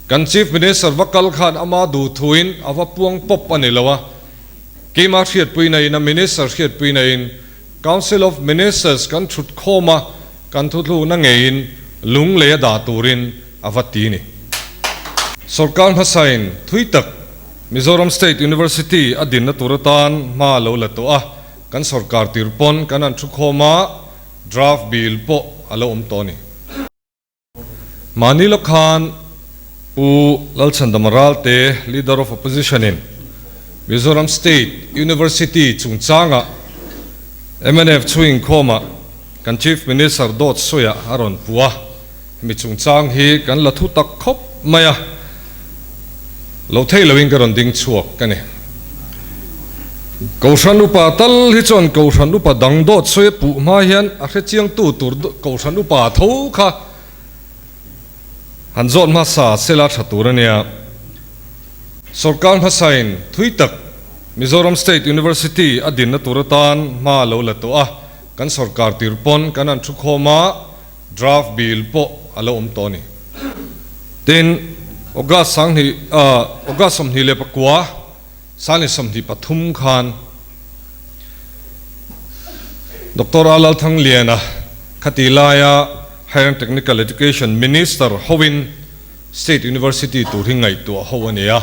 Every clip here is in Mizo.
Kan Chief Minister va kal khan ama duh thuin a va puang pawp a ni lo a, keimah hriatpuina in a Minister hriatpuina in Council of Ministers kan thut khawm a, kan thuthlukna ngeiin lunglei a dah turin a va ti ni. Sorkar hmasain thui tak Mizoram State University a dinna tur atan hma a lo la tawh a, kan sorkar tir pawn kan han thu khawm a, draft bill pawh a lo awm tawh a ni. Mahni lawk khan Pu Lalchhandama Ralte, Leader of Opposition in Mizoram State University chungchanga mnf chhuing khawmah kan Chief Minister dawt sawiah a rawn pu a, hemi chungchang hi kan la thu tak khawp mai a, lo thei loin ka rawn ding chhuak ka ni. Kohhran upa tal hi chuan Kohhran upa dang dawt sawi a puh hma hian a hrechiangtu tur Kohhran upa tho kha han zawt hmasa sela tha tur a nia. Sorkar hmasain thui tak Mizoram State University a dinna tur atan hma a lo la tawh a, kan sorkar tir pawn kan han thu khawm a, draft bill pawh a lo awm tawh a ni. Tin, August sanghnih August 29, 2023 khan Doctor A Lalthangliana khati laia Higher and Technical Education Minister hoin State University tur hi ngaihtuah ho a ni a,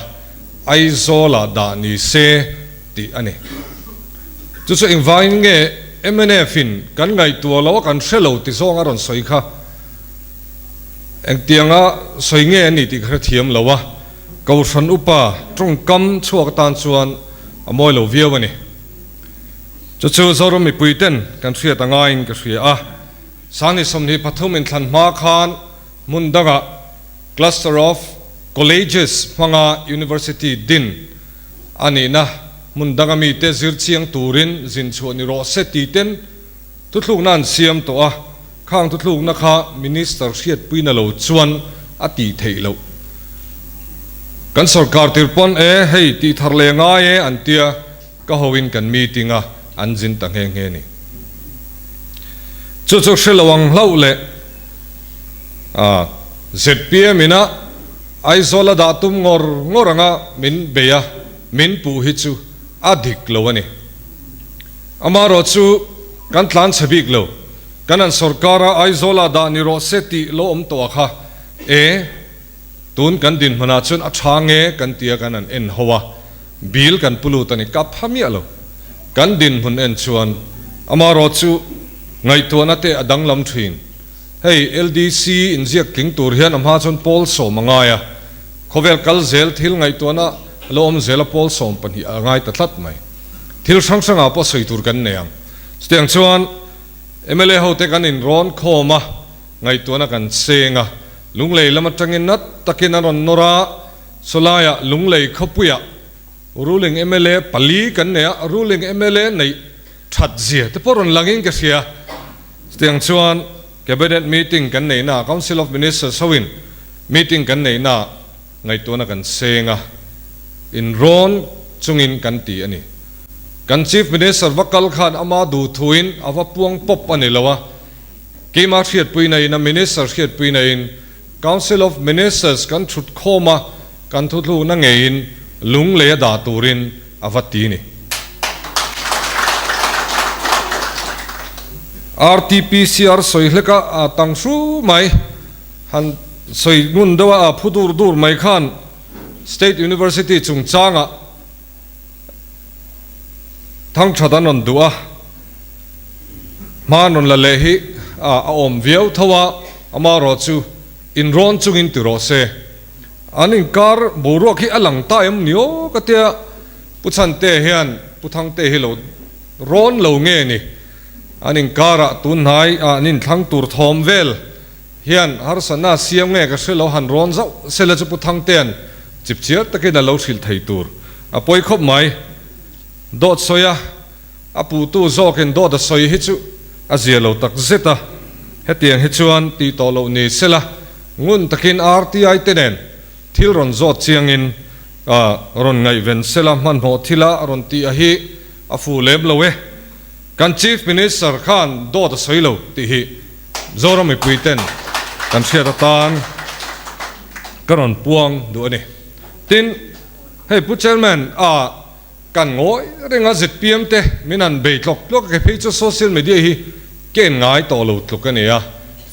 Aizawlah dah ni se tih a ni. Chu chu engvangin nge mnf in kan ngaihtuah lo a kan hre lo ti zawng a rawn sawi kha engtianga sawi nge a ni tih ka hrethiam lo a, Kohhran upa tawngkam chhuak atan chuan a mawi lo viau a ni. Chu chu Zoram mipui ten kan hriat a ngaiin ka hria a, 2023 inthlan hma khan hmun dangah Cluster of Colleges hmanga University din a nihna hmun danga mite zir chiang turin zin chhuah ni rawh se tih ten thuthlukna an siam tawh a, khang thuthlukna kha Minister hriatpuina lo chuan a tih theih loh. Kan sorkar tir pawn e hei tih thar leh ngai e an tia ka hoin kan meeting a an zin ta nghe nghe ni. Chu chu hre lo ang hlauh leh a zpm ina Aizawl a dah tum ngawr ngawr anga min bei a, min puh hi chu a dik lo a ni. Amaherawh chu kan tlan chhe bik lo, kan an sorkara Aizawla dah ni rawh se tih lo awm tawh a kha e, tun kan dinhmunah chuan a tha nge kan tia kan han en ho a, bill kan pu lut a ni, ka pha miah lo. Kan dinhmun en chuan amaherawh chu ngaihtuahna te a danglam thin. Hei LDC inziak tling tur hian a hma chuan pawl sawm a ngai a, khawvel kal zel thil ngaihtuahna a lo awm zel a pawl 12 a ngai ta tlat mai. Thil hrang hrangah pawh sawi tur kan nei ang. Chutiang chuan mla hote kan inrawn khawm a, ngaihtuahna kan seng a, Lunglei lam atangin nat takin an rawn nawr a, sawlaiah Lunglei khawpuiah ruling mla pali kan nei a, ruling mla neih that zia te pawh rawn langin ka hria. Chutiang chuan Cabinet meeting kan neihna ah Council of Ministers hoin meeting kan neihna ah ngaihtuahna kan seng a, inrawn chungin kan ti a ni. Kan Chief Minister va kal khan ama duh thuin a va puang pawp a ni lo a, keimah hriatpuina in a Minister hriatpuina in Council of Ministers kan thut khawm a, kan thuthlukna ngeiin lunglei a dah turin a va ti ni. RTPCR sawi hlek a a tang hru mai, han sawi ngun deuh a a phu dur dur mai khan State University chungchangah thangthat an rawn duh a, hma an rawn la leh hi a awm viau tho a, amaherawh chu inrawn chungin ti rawh se. An inkar boruak hi a lang ta em ni aw ka tia Pu Chhante hian Pu Thangte hi lo rawn lo nge ni. An inkarah tunhnai ah an inthlang tur thawm vel hian harsatna siam nge ka hre lo han rawn zauh sela chu Pu Thangtean chipchiar takin a lo hrilh thei tur a pawi khawp mai. Dawt sawi a a puhtu zawkin dawt a sawi hi chu a zia lo tak zet a, hetiang hi chuan tih tawh loh ni sela ngun takin RTI te nen thil rawn zawt chiangin rawn ngaihven sela hmanhmawh thila rawn tih a hi a fuh lem lo e. Kan Chief Minister khan dawt a sawi lo tih hi Zoram mipui ten kan hriat atan ka rawn puang duh a ni. Tin, hei Pu Chairman a kan ngawi reng a zpm te min han bei tlawk tlawk a, kei phei chu social media hi ka en ngai tawh lo tluk a ni a,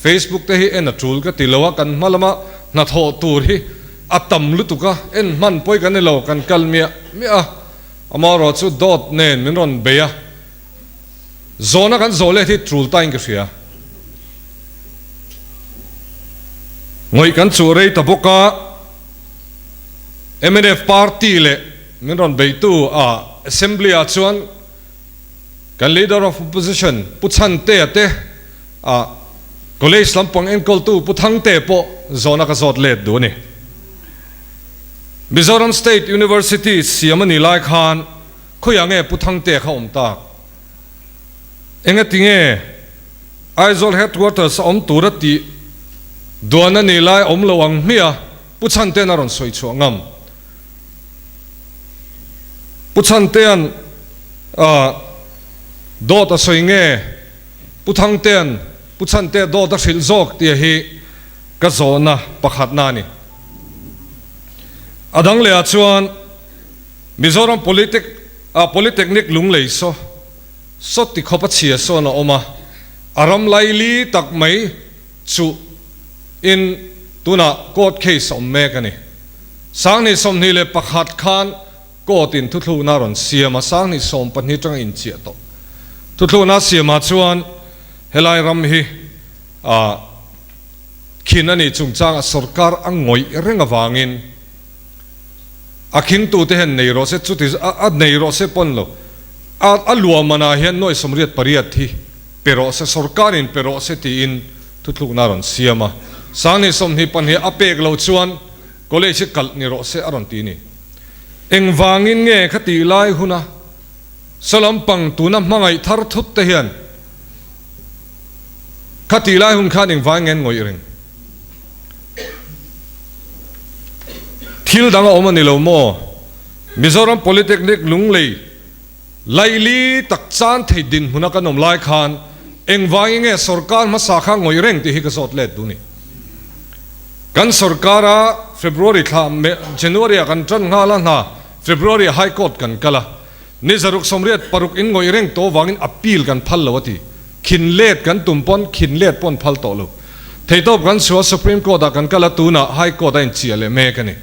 Facebook te hi en a tul ka ti lo a, kan hma lama hnathawh tur hi a tam lutuk a, en hman pawi kan ni lo, kan kal miah miah a, amaherawh chu dawt nen min rawn bei a, Zawhna kan zawh let hi tul tain ka hria. Ngawih kan chuh rei ta bawk a, mnf party leh min rawn beitu a Assembly ah chuan kan Leader of Opposition Pu Chhantea te a College lampang enkawltu Pu Thangtea pawh zawhna ka zawt let duh a ni. Mizoram State University siam a nih lai khan Khawiah nge Pu Thangtea kha awm tak? Engati nge Aizawl Headquarters a awm tura tih duan a nih lai awm lo ang hmiah Pu Chhantea'n a rawn sawi chhuah ngam. Pu Chhantea'n dawt a sawi nge Pu Thangtea'n Pu Chhantea dawt a hrilh zawk tih hi ka zawhna pakhatna a ni. A dang lehah chuan. Mizoram Politic ah Polytechnic Lunglei saw saw ti khawp a chhia sawn a awm a, a ram laili tak mai chu in tunah court case a awm mek a ni. Sanghnih 21 khan court in thuthlukna a rawn siam a, sanghnih 12 atanga inchiah tawh thuthlukna a siamah chuan helai ram hi ah khin a nih chungchangah sorkar a ngawih reng avangin A khingtute hian nei rawh se, chuti a nei rawh se pawn lo. A a luahmanah hian nuai 88 hi pe rawh se, sorkarin pe rawh se tiin thuthlukna a rawn siam a. Sanghnih 22 a pek loh chuan college hi kalh ni rawh se a rawn ti ni. Engvangin nge kha tih lai huna saw lampang tuna hmangaih thar thut te hian kha tih lai hun khan engvangin nge an ngawih reng? Thil dang a awm a ni lo maw? Mizoram Polytechnic Lunglei laili tak chan thei dinhmuna kan awm lai khan engvangin nge sorkar hmasa kha ngawih reng tih hi ka zawt let duh ni. Kan sorkara February thla January ah kan tan nghal a hna February ah High Court kan kal a, Ni zaruk 86 in ngawih reng tawh vangin appeal kan phal lo a ti. Khin let kan tum pawn khin let pawn phal tawh lo. Theitawp kan chhuah Supreme Court ah kan kal a tunah High Court a inchiah leh mek a ni.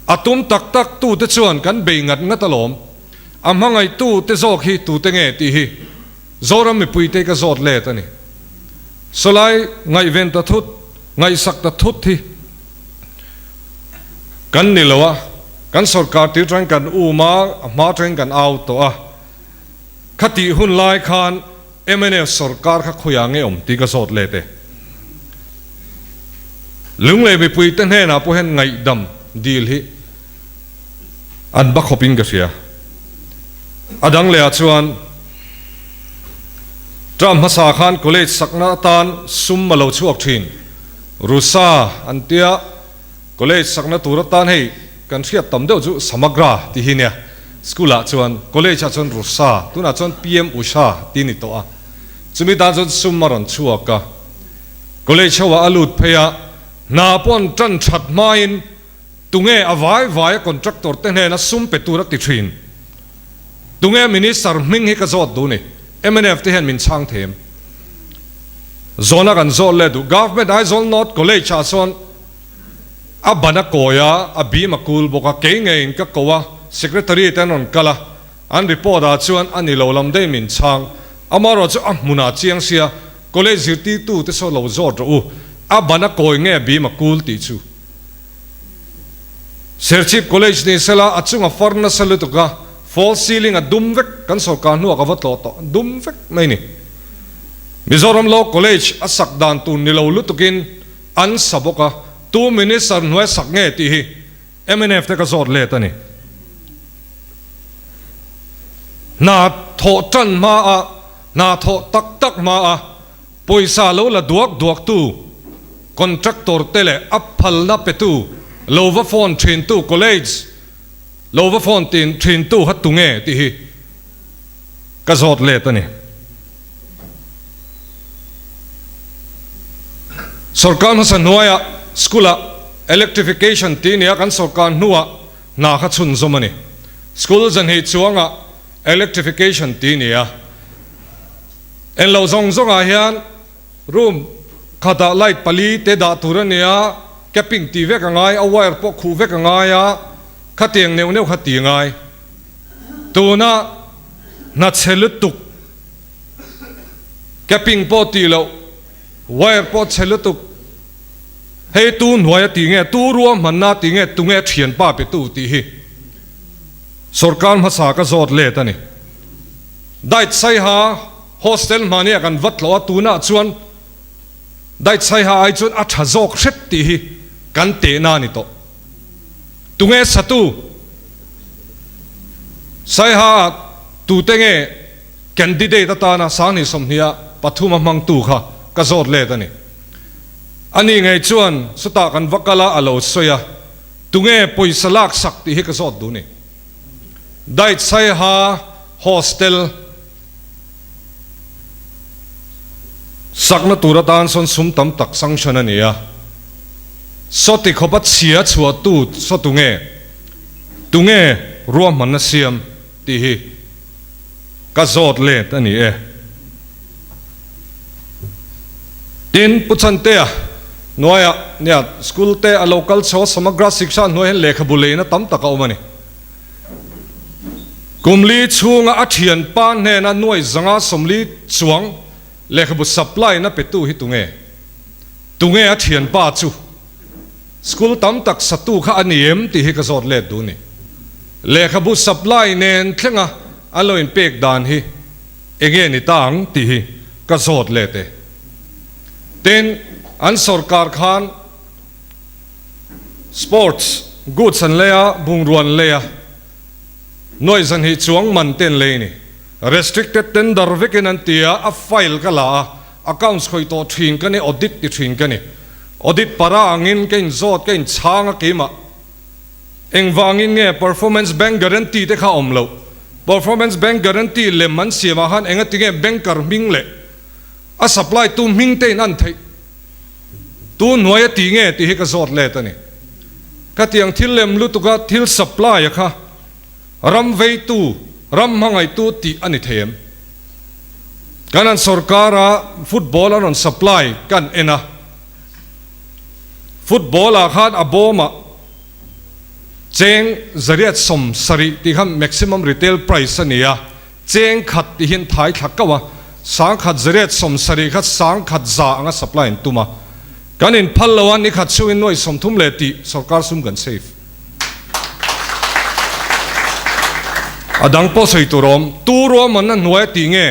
A tum tak tak tu te chuan kan bei ngat ngat alawm. A hmangaih tu te zawk hi tu te nge tih hi Zoram mipui te ka zawt let a ni. Sawlai ngaihven ta thut, ngaihsak ta thut hi kan ni lo a, kan sorkar tir tangin kan um a, a hma tangin kan au tawh a. Khatih hun lai khan mnf sorkar kha khawiah nge awm tih ka zawt let e. Lunglei mipuite hnenah pawh hian ngaihdam dil hi an ba khawpin ka hria. A dang lehah chuan term hmasa khan college sakna atan sum a lo chhuak thin. Rusa an tia college sakna tur atan hei kan hriat tam deuh chu Samagra tih hi nia. School ah chuan college ah chuan Rusa tunah chuan PM Usha tih a ni tawh a. Chumi tan chuan sum a rawn chhuak a. College ho ah a lut phei a, hna pawh an tan that hmain Tunge a vai vai a contractor te hnena sum pe tur a ti thin? Tunge minister hming hi ka zawt duh ni? Mnf te hian min chhang thei em? Zawhna kan zawt leh duh. Government Aizawl North College ah chuan a ban a kawi a, a bim a kul bawk a, kei ngeiin ka ko a, secretary te an rawn kal a, an report ah chuan a ni lo lam daih min chhang. Amaherawh chu a hmunah chiang sia college zirtirtu te saw lo zawt rawh u, a ban a kawi nge a bim a kul tih chu. Serchhip College ni sela a chunga far nasa lutuk a, false ceiling a dum vek, kan sorkar hnuah ka va tlawh tawh, dum vek mai ni. Mizoram Law College a sak dan tur ni lo lutukin an sa bawk a, tu Minister hnuai sak nge tih hi mnf te ka zawt let a ni. Hna thawh tan hma a, hna thawh tak tak hma a, Pawisa lo la duak duaktu contractor te leh a phalna petu lo va phone thintu college lo va phone tin thintu kha tunge tih hi ka zawt let a ni. Sorkar hmasa hnuaiah school ah. Electrification tih nia kan sawrkar hnuah hna kha chhunzawm a ni. School zanhnih chuangah electrification tih nia en lo zawng zawngah hian room khatah light pali te dah tur a nia, capping tih vek a ngai, a wire pawh khuh vek a ngai a, khatiang neuh neuh kha ti ngai. Tuna hna chhe lutuk capping pawh tih loh, wire pawh chhe lutuk, hei tu hnuaia tih nge, tu ruahmanna tih nge, tunge thianpa petu tih hi sawrkar hmasa ka zawt let a ni. Diet Saiha hostel hmania kan vat loh a, tunah chuan Diet Saiha ai chuan a tha zawk hret tih hi kan tehna a ni tawh. Tunge satu? Saiha ah tute nge candidate atana 20 sawmhnih pathum a hmangtu kha ka zawt let a ni. Ani ngei chuan chutah kan va kal a, a lo sawi a, tunge pawisa lak sak tih hi ka zawt duh ni. Diet Saiha hostel sakna tur atan sawn sum tam tak sanction a ni a, sawti khawpa chhia chhuahtu saw tunge, tunge ruahmanna siam tih hi ka zawt let a ni e. Tin, Pu Chantea hnuaiah nia school te a lo kal chho a, Samagra Shiksha hnuai hian lehkhabu leina tam tak a awm a ni. Kum li chhunga a thianpa hnena nuai zanga 40 chuang lehkhabu supply na petu hi tunge? Tunge a thianpa chu? School tam tak satu kha a ni em tih hi ka zawt let duh ni. Lehkhabu supply nen thlenga an lo inpek dan hi enge ni ta ang tih hi ka zawt let e. Tin, an sawrkar khan Sports goods an lei a, bungrua an lei a, nuaih zanhnih chuang man te an lei a ni. Restricted tender vekin an ti a, a file ka la a, accounts khawih tawh thin ka ni, audit ti thin ka ni. Audit para angin ka inzawt, ka inchhang a keimah. Engvangin nge performance bank guarantee te kha awm loh? Performance bank guarantee lem an siamah khan engatinge banker hming leh a supply tu hming te in an theih? Tu hnuai a ti nge tih hi ka zawt let a ni. Khatiang thil lem lutuka thil supply a kha ram veitu, ram hmangaihtu tih a ni thei em? Kan an sawrkara football an rawn supply kan en a, football ah khan a bawmah cheng zariat 70 tih kha maximum retail price a ni a, Cheng khat ti hian thai thla kau a, 1000 zariat 70 kha 1100 anga supply an tum a. Kan in phal lo a, ni khat chhungin nuai 30 leh tih sorkar sum kan save. A dang pawh sawi tur awm, tu ruahmanna hnuai a tih nge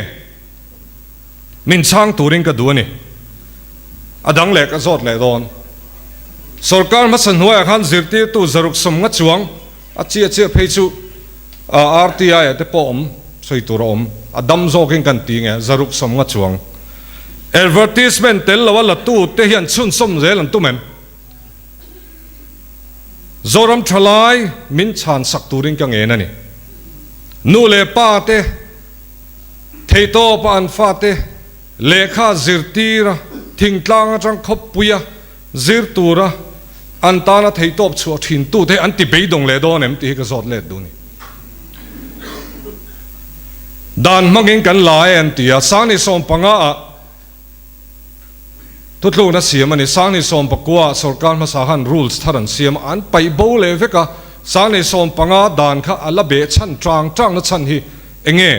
min chhang turin ka duh a ni. A dang leh ka zawt leh dawn. Sorkar hmasa hnuaiah khan zirtirtu 650 chuang a chiah chiah phei chu RTI ah te pawh awm sawi tur a awm, a dam zawkin kan ti nge 650 chuang. Advertisement tel lo a la tu te hian chhunzawm zel an tum em? Zoram thalai min chhan sak turin ka ngen a ni. Nu leh pa te theitawpa an fate lehkha zirtira thingtlang atang khawppuia Zir tura an tana theihtawp chhuah thin tute an ti beidawng leh dawn em tih hi ka zawt let duh a ni. Dan hmangin kan la e an ti a, 2015 ah thutlukna siam a ni, 2019 ah sorkar hmasa khan rules thar an siam a, an paih bo leh vek a, 2015 dan kha a la beh chhan tang tangna chhan hi enge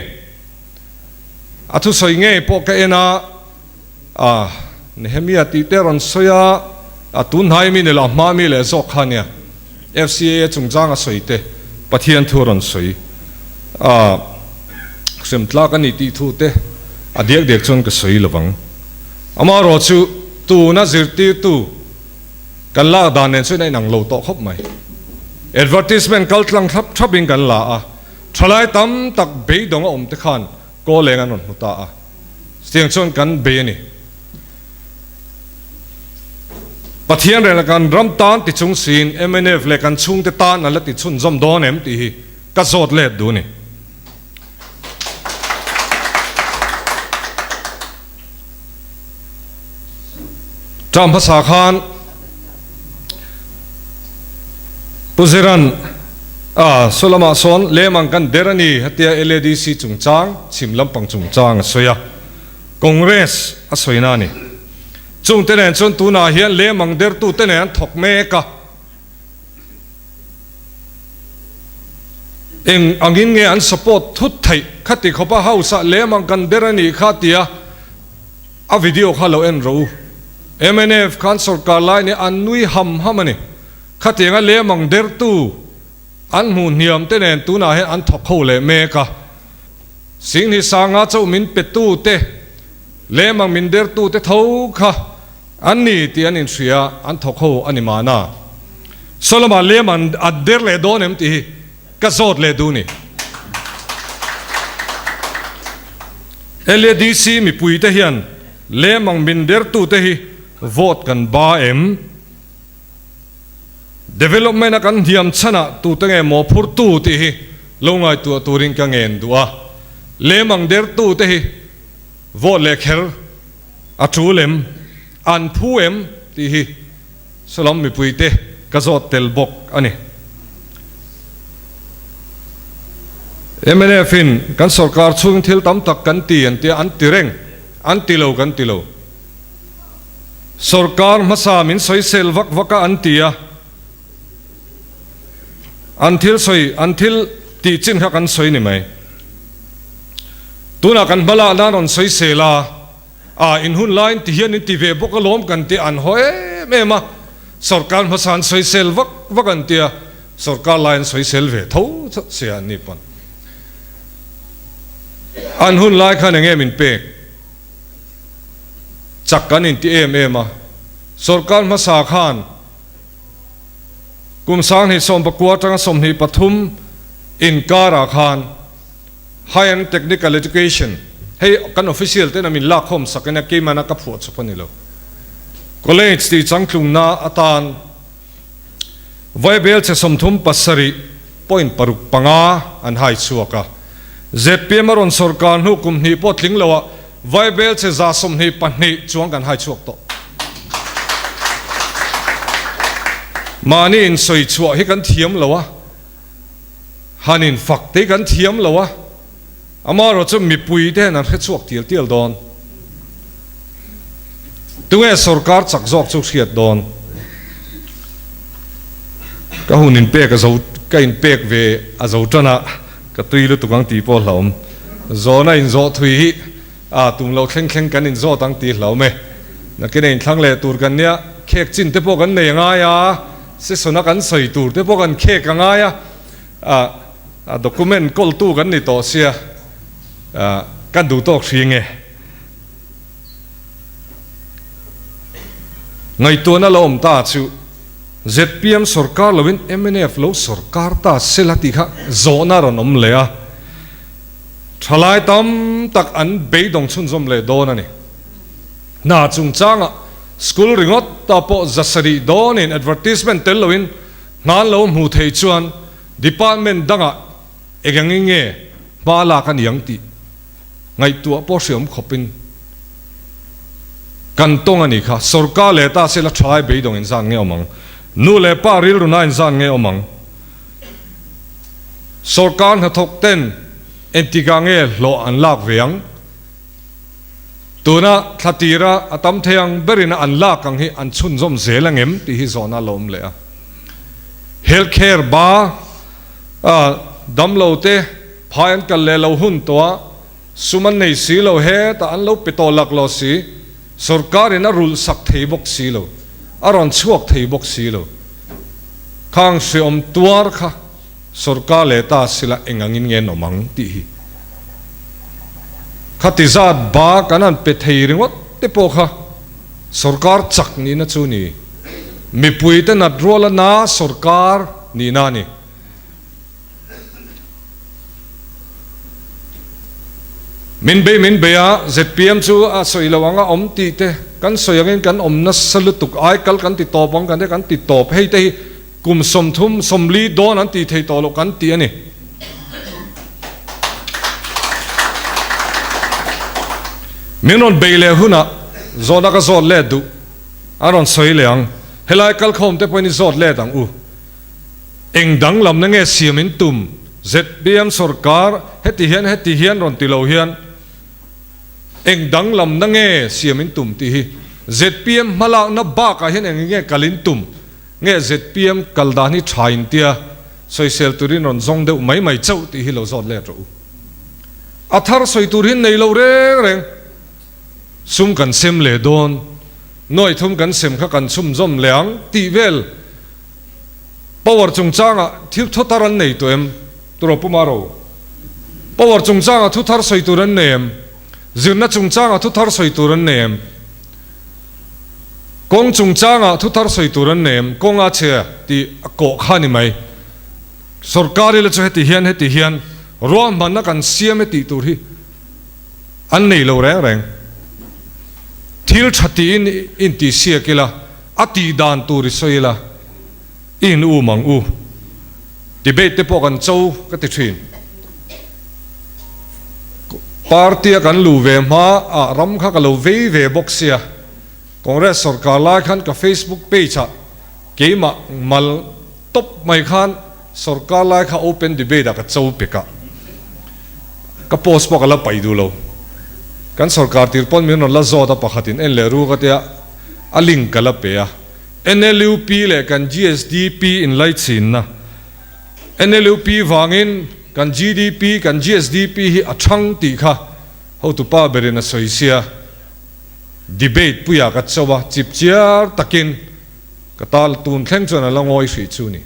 a thusawi ngei pawh ka en a. A, Nehemia tih te rawn sawi a, a tun hnai mi ni lo, a hma mi leh zawk kha nia. FCAA chungchang a sawi te, Pathian thu a rawn sawi. A, hrem tlak a ni tih thu te a diak diak chuan ka sawi lo vang. Amaherawh chu tuna zirtirtu kan lak dan nen chuan a inang lo tawh khawp mai. Advertisement kal tlang thlap thlapin kan la a, thalai tam tak beidawng a awm te khan kawl eng an rawn hmu ta a. Chutiang chuan kan bei a ni. Pathian reng leh kan ram tan ti chung siin mnf leh kan chhungte tan an la ti chhunzawm dawn em tih hi ka zawt let duh a ni. Term hmasa khan. Pu Ziran, A, saw lamah sawn lem ang kan der a ni, hetia LADC chungchang, chhim lampang chungchang a sawi a, Congress a sawina a ni. Chungte nen chuan tunah hian lem ang dertute nen an thawk mek a. Eng angin nge an support thut theih? Khati khawpa house ah lem ang kan der a nih kha tia a video kha lo en rawh u. Mnf khan sorkar lai nih an nui ham ham a ni. Khatianga lem ang dertu an hmuh hniam te nen tunah hian an thawk ho leh mek a. Singhnih sanga chauh min petu te, lem ang min dertu te tho kha An ni tih an inhria, an thawk ho a ni mahna. Solomon lem an a der leh dawn em tih hi ka zawt leh duh ni. LADC mipui te hian lem ang min dertute hi vote kan ba em? Development a kan hniam chhanah tute nge mawhphurtu tih hi lo ngaihtuah turin ka ngen duh a. Lem ang dertute hi vote leh kher A tul em? An phu em? tih hi Salam mipuite ka zawt tel bawk a ni. Mnf in kan sorkar chhung thil tam tak kan ti an tia, an ti reng, an ti lo kan ti lo. Sorkar hmasa min sawisel vak vak a an ti a, An thil sawi, an thil tih chin kha kan sawi ni mai. Tunah kan hma lah nan rawn sawi sel a, a in hun laiin ti hian in ti ve bawk alawm kan ti an haw em em a, sorkar hmasa an sawi sel vak vak an tia, sorkar lai an sawi sel ve tho sia an ni pawn. An hun lai khan enge min pek? Chak kan inti em em a, sorkar hmasa khan, Kum 2019 atanga 23 inkarah khan High and Technical Education, hei kan official ten a min lakkhawm sak ania keimahna ka phuah chawp a ni lo, College tih changtlungna atan Vaibel che 37.65 an hai chhuak a. Zpm a rawn sawrkar hnu kum hnih pawh tling loah Vaibel che 122 chuang kan hai chhuak tawh. Mahni insawi chhuah hi kan thiam lo a, han infak te hi kan thiam lo a, amaherawh chu mipui te hian an hre chhuak tial tial dawn. Tunge sorkar chak zawk chu hriat dawn? Ka hun inpek a zo, ka inpek ve a zo tan a, ka tui lutuk ang tih pawh hlauhawm. Zawhna inzawh thui hi A, tum lo thleng thleng kan inzawt ang tih hlauhawm e. Nakin a inthlang leh tur kan nia, khek chin te pawh kan nei a ngai a, session a kan sawi tur te pawh kan khek a ngai a, a document kawltu kan ni tawh sia, kan duh tawk hri nge. Ngaihtuahna la awm ta chu zpm sorkar loin mnf lo sorkar ta sela tih kha zawhna a rawn awm leh a. Thalai tam tak an beidawng chhunzawm leh dawn a ni. Hna chungchangah school ringawt ta pawh zasarih dawnin advertisement tel loin hna an lo hmu thei chuan department dangah eng angin nge hma lak a ni ang tih ngaihtuah pawh hriawm khawpin kan tawng a ni kha. Sorkar leh ta sela thalai beidawng inzan nge awm ang? Nu leh pa rilruna inzan nge awm ang? Sorkar hnathawk ten engtikah nge hlawh an lak ve ang? Tuna thla tira a tam thei ang berin a an lak ang hi an chhunzawm zel ang em tih hi zawhna a lo awm leh a. Health care ba a damlo te phai an kal leh lo hun tawh a, sum an nei si lo hetah an lo pe tawh lak lo si, sorkarin a rulh sak thei bawk si lo, a rawn chhuak thei bawk si lo. Khang hreawm tuar kha sorkar leh ta sila eng angin nge an awm ang tih hi khati zat ba kan han pe thei ringawt te pawh kha sorkar chak nihna chu ni, mipuite nat ruala na sorkar nihna a ni. Min bei min bei a, zpm chu a sawi lo ang a awm tih te kan sawi angin kan awm nasa lutuk ai kal kan ti tawp ang kan te kan ti tawp hei te hi kum 30 40 dawn an tih thei tawh loh kan ti a ni. Min rawn bei leh hunah zawhna ka zawt let duh a rawn sawi leh ang helai kalkhawm te pawhin i zawt let ang u. Eng danglamna nge siam in tum? Zpm sorkar heti hian heti hian rawn ti lo hian eng danglamna nge siam in tum tih hi zpm hmalakna bakah hian eng nge kal in tum nge zpm kal dan hi tha in tia sawisel turin rawn zawng deuh mai mai chauh tih hi lo zawt let rawh u. A thar sawi tur hi nei lo reng reng. Sum kan sem leh dawn, nuai thum kan sem kha kan chhumzawm leh ang tih vel Power chungchangah thil thu thar an nei tawh em? Turaw Pu Maro. Power chungchangah thu thar sawi tur an nei em? Zirna chungchangah thu thar sawi tur an nei em? Kawng chungchangah thu thar sawi tur an nei em? Kawng a chhe tih a kawh kha a ni mai. Sorkar ila chu heti hian heti hian ruahmanna kan siam e tih tur hi an nei lo reng reng. Thil tha tiin intihsiak ila, a tih dan tur i sawi ila, i in um ang u. Debate te pawh kan cho ka ti thin. Party a kan luh ve hma ah ram kha ka lo vei ve bawk sia. Congress sorkar lai khan ka Facebook page ah keimah mal tawp mai khan Sorkar lai kha open debate ah ka cho pek a, ka post pawh ka la paih duh lo. Kan sorkar tir pawn min rawn la zawt a, pakhatin en leh ru ka tia a link ka la pe a. NLUP leh kan GSDP inlaichinna, NLUP vangin kan GDP, kan GSDP hi a thang tih kha hotupa berin a sawi sia. Debate puiah ka cho a, chipchiar takin. Ka tal tun thleng chuan a la ngawi hrih chu ni.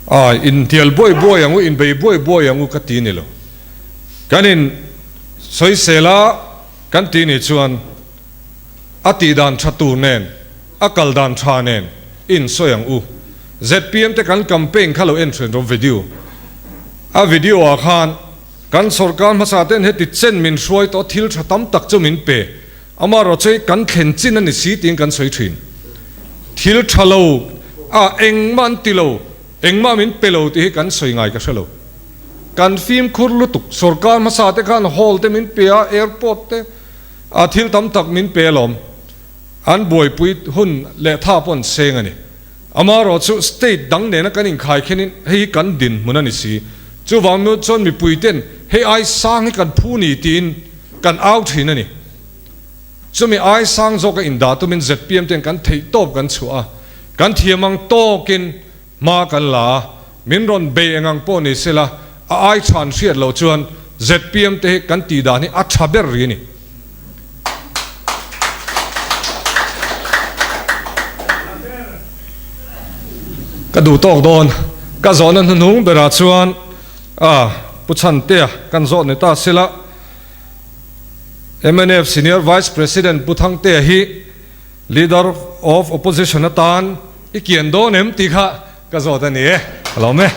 Ai, intial buai buai ang u, inbei buai buai ang u ka ti ni lo. Kan in sawisel a kan ti ni chuan a tih dan tha tur nen, a kal dan tha nen i insawi ang u. Zpm te kan campaign kha lo en ṭhen rawh video. A video ah khan kan sorkar hmasa ten heti chen min hruai tawh thil tha tam tak chu min pe. Amaherawhchu kan thlen chin a ni si tiin kan sawi thin. Thil tha lo a engmah an ti lo, engmah min pe lo tih hi kan sawi ngai ka hre lo. Kan fimkhur lutuk, sorkar hmasa te khan hall te min pe a, airport te a thil tam tak min pe alawm. An buaipui hun leh tha pawh an seng a ni. Amaherawhchu state dang nena kan inkhai khenin hei hi kan dinhmun a ni si. Chuvang chuan mipuiten hei ai sang hi kan phu ni tiin Kan au thin a ni. Chumi ai sang zawka indah tumin zpm ten kan theih tawp kan chhuah a, kan thiam ang tawkin hma kan la a, min rawn bei eng ang pawh ni sela a ai chhan hriat loh chuan zpm te hi kan tih dan hi a tha ber rih a ni. Ka duh tawk dawn. Ka zawhna hnuhnung berah chuan a Pu Chhantea kan zawh ni ta sela. Mnf Senior Vice President Pu Thangtea hi Leader of Opposition atan i kian dawn em tih kha ka zawt a ni e. Ka lawm e.